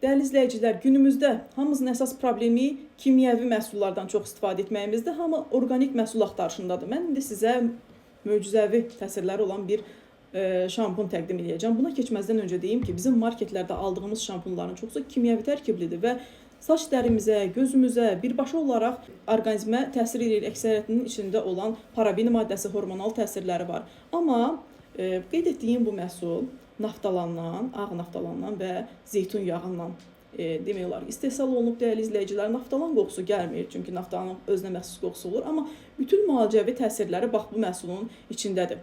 Dəyərli izləyicilər, günümüzdə hamımızın əsas problemi kimyəvi məhsullardan çox istifadə etməyimizdir. Hamı orqanik məhsul axtarışındadır. Mən indi sizə möcüzəvi təsirləri olan bir şampun təqdim edəcəm. Buna keçməzdən öncə deyim ki, bizim marketlərdə aldığımız şampunların çoxu kimyəvi tərkiblidir və saç dərimizə, gözümüzə, birbaşa olaraq orqanizmə təsir edir. Əksəriyyətinin içində olan paraben maddəsi, hormonal təsirləri var. Amma qeyd etdiyim bu məhsul naftalandan, ağ naftalandan və zeytun yağından demək olar ki, istehsal olunub, dəyərli izləyicilər. Naftalan qoxusu gəlmir, çünki naftalanın özünə məxsus qoxusu olur, amma bütün müalicəvi təsirləri bax bu məhsulun içindədir.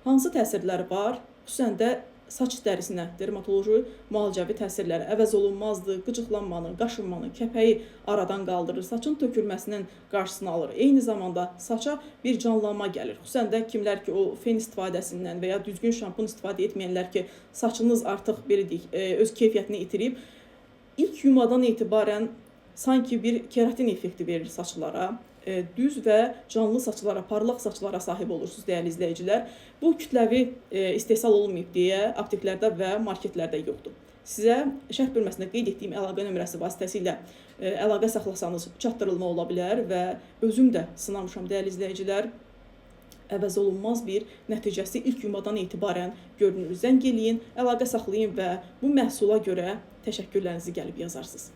Hansı təsirləri var? Xüsusən də saç dərisinə dermatoloji müalicəvi təsirləri əvəz olunmazdır. Qıcıqlanmanı, qaşınmanı, kəpəyi aradan qaldırır, saçın tökülməsinin qarşısını alır. Eyni zamanda saça bir canlanma gəlir. Xüsusən də kimlər ki, o fen istifadəsindən və ya düzgün şampun istifadə etməyənlər ki, saçınız artıq belə deyək, öz keyfiyyətini itirib, ilk yumadan etibarən sanki bir keratin effekti verir saçlara. Düz və canlı saçlara, parlaq saçlara sahib olursunuz, dəyərli izləyicilər. Bu kütləvi istehsal olunmayıb deyə apteklərdə və marketlərdə yoxdur. Sizə şərh bölməsində qeyd etdiyim əlaqə nömrəsi vasitəsilə əlaqə saxlasanız çatdırılma ola bilər və özüm də sınamışam, dəyərli izləyicilər. Əvəz olunmaz bir nəticəsi ilk yumadan etibarən görünür. Zəng eləyin, əlaqə saxlayın və bu məhsula görə təşəkkürlərinizi gəlib yazarsınız.